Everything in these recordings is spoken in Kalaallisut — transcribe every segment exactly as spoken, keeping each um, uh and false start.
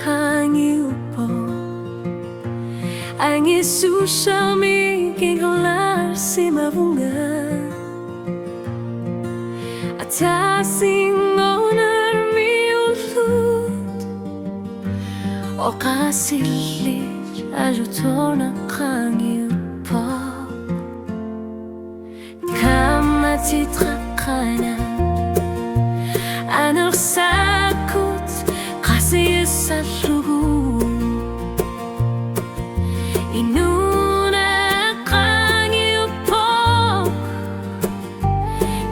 Qaangiuppoq. Angisuusarmik ingerlaarsimavunga. Ataasinngornermi ullut oqaasillit alutornaq qaangiuppoq. Kaammatip qaqqanaq anersaakkut qasiussallugu. Inuuneq qaangiuppoq.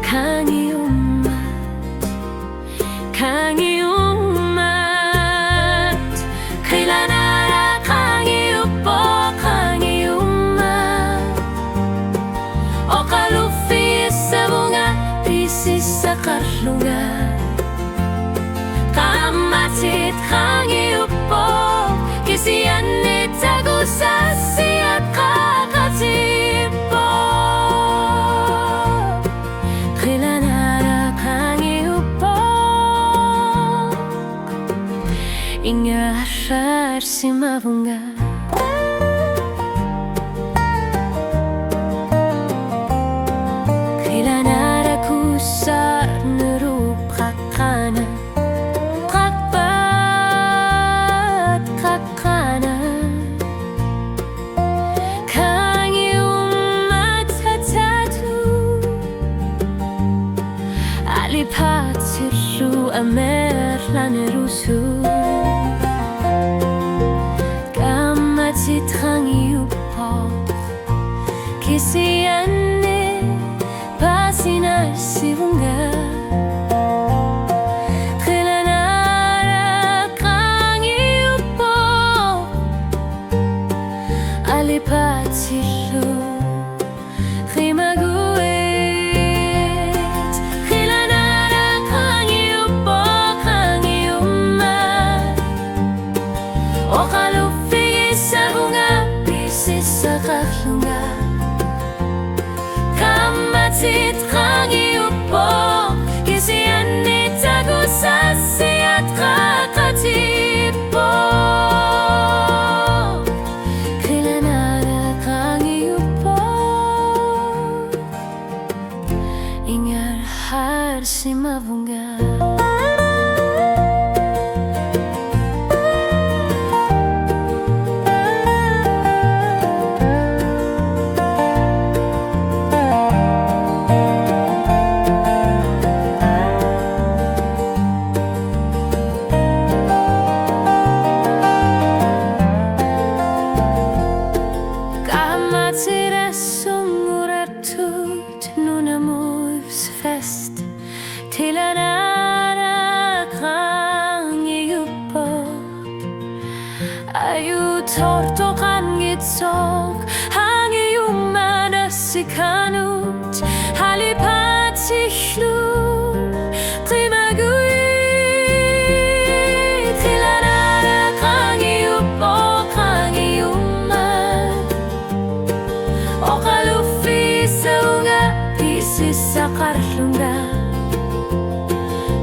Qaangiummat, qaangiummat. Qilanaaraq qaangiuppoq, qaangiummat. Oqaluffigissavunga pisissaqarlunga. Qaammatip qaangiuppoq, kisianni takusassiat qaqatippoq. Qilanaaraq qaangiuppoq, ingerlaarsimavunga. Qilanaaraq kussarnerup qaqqanaq, qaqqat qaqqanaq. Qaangiummat ataatut alipaatillu amerlanerusoq. Qaammatip qaangiuppoq, kisianni paasinarsivunga. Qilanaaraq qaangiuppoq, alipaatillu qimaguit. Qilanaaraq qaangiuppoq, qaangiummat. Oqaluffigissavunga pisissaqarlunga. Qaammatip qaangiuppoq, kisianni takusassiat qaqatippoq. Qilanaaraq qaangiuppoq, ingerlaarsimavunga. Qaammatip rassunngorartut nunamufest. Qilanaaraq qaangiuppoq, ajutoortoqanngitsoq qaangiummat nassikkannut alipaatillu qimaguit. Qilanaaraq qaangiuppoq, qaangiummat. Oqaluffigissavunga pisissaqarlunga.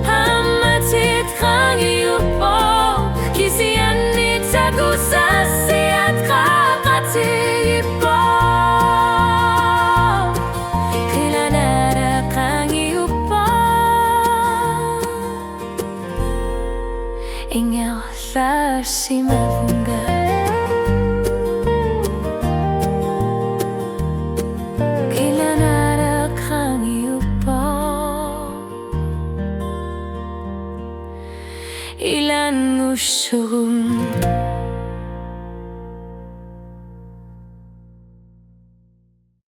Qaammatip qaangiuppoq, kisianni takusassiat qaqatippoq. Qilanaaraq qaangiuppoq, ingerlaarsimavunga. Qilanaaraq qaangiuppoq, ilanngussugut.